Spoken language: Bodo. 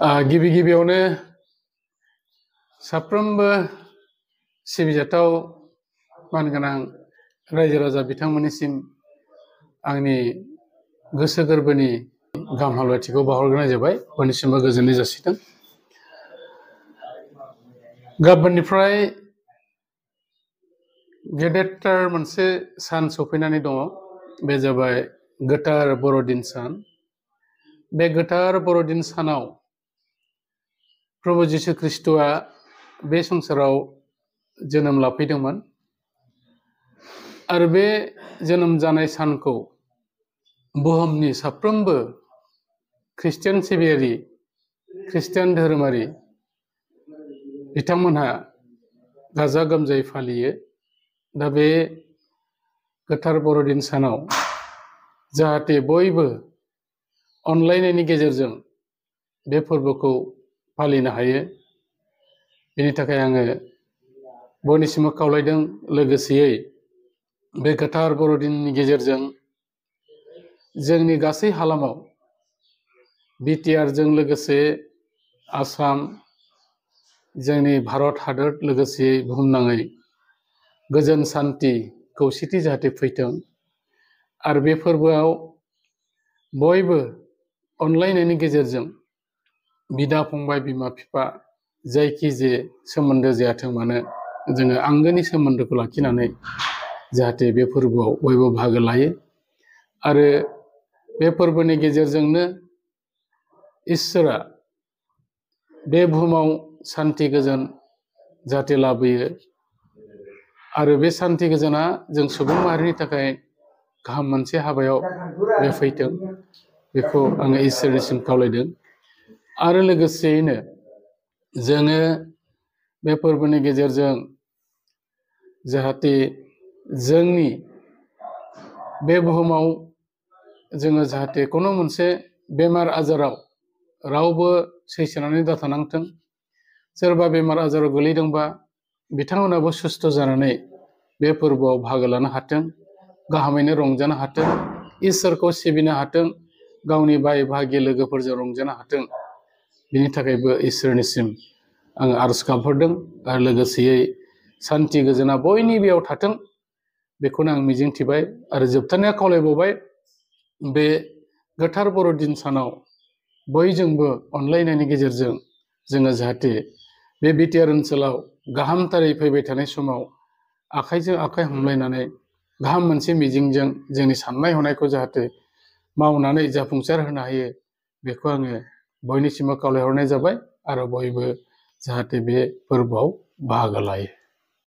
गिबि गिबियावनो साफ्रोमबो सिबिजाथाव मानगोनां रायजो राजा बिथांमोननिसिम आंनि गोसो गोरबोनि गाहाम हामलायथिखौ बावहरग्रोनाय जाबाय। बयनिसिमबो गोजोननाय जासिदों। गाबोननिफ्राय गेदेरथार मोनसे सान सफैनानै दङ। बे जाबाय गोथार बर'दिन सान। बे गोथार बर'दिन सानाव प्रभु जिशु ख्रीष्टआ बे संसाराव जोनोम लाफैदोंमोन आरो बे जोनोम जानाय सानखौ बुहुमनि साफ्रोमबो ख्रिस्टियान सिबियारि, ख्रिस्टियान धोरोमारि बिथांमोनहा गाजा गोमजायै फालियो। दा बे गोथार बर'दिन सानाव जाहाथे बयबो अनलायनायनि गेजेरजों बे फोरबोखौ फालिनो हायो, बेनि थाखाय आङो बयनिसिमबो खावलायदों। लोगोसेयै बे गोथार बर'दिननि गेजेरजों जोंनि गासै हालामाव बिटिआरजों लोगोसे आसाम, जोंनि भारत हादर लोगोसे बुहुमनाङै गोजोन सान्थि खौसेथि जाहाथे फैथों आरो बे फोरबोआव बयबो अनलायनायनि गेजेरजों बिदा फंबाय, बिमा बिफा जायखिजाया सोमोन्दो जायाथों मानो जोङो आंगोनि सोमोन्दोखौ लाखिनानै जाहाथे बे फोरबोआव बयबो बाहागो लायो आरो बे फोरबोनि गेजेरजोंनो इसोरा बे बुहुमाव सान्थि गोजोन जाहाथे लाबोयो आरो बे सान्थि गोजोना जों सुबुं माहारिनि थाखाय गाहाम मोनसे हाबायाव बे फैथों, बेखौ आङो इसोरनिसिम खावलायदों। आरो लोगोसेयैनो जोङो बे फोरबोनि गेजेरजों जाहाथे जोंनि बे बुहुमाव जोङो जाहाथे खुनु मोनसे बेमार आजाराव रावबो सैसोनानै दाथानांथों। सोरबा बेमार आजाराव गोलैदोंबा बिथांमोनाबो सुस्थ' जानानै बे फोरबोआव बाहागो लानो हाथों, गाहामैनो रंजानो हाथों, इसोरखौ सिबिनो हाथों, गावनि बाय बाहागि लोगोफोरजों रंजानो हाथों। बिनि थाखायबो इसोरनिसिम आङो आरज गाबहरदों आरो लोगोसेयै सान्थि गोजोना बयनिबो थाथों, बेखौनो आं मिजिंथिबाय आरो जोबथारनायाव खावलायबावबाय बे गोथार बर'दिन सानाव बयजोंबो अनलायनायनि गेजेरजों जोङो जाहाथे बे बिटिआर ओनसोलाव गाहामथारै फैबाय थानाय समाव आखाइजों आखाइ हमलायनानै गाहाम मोनसे मिजिंजों जोंनि साननाय हनायखौ जाहाथे मावनानै जाफुंसार होनो हायो, बेखौ आङो बयनिसिमबो खावलायहरनाय जाबाय आरो बयबो जाहाथे बे फोरबोआव बाहागो लायो।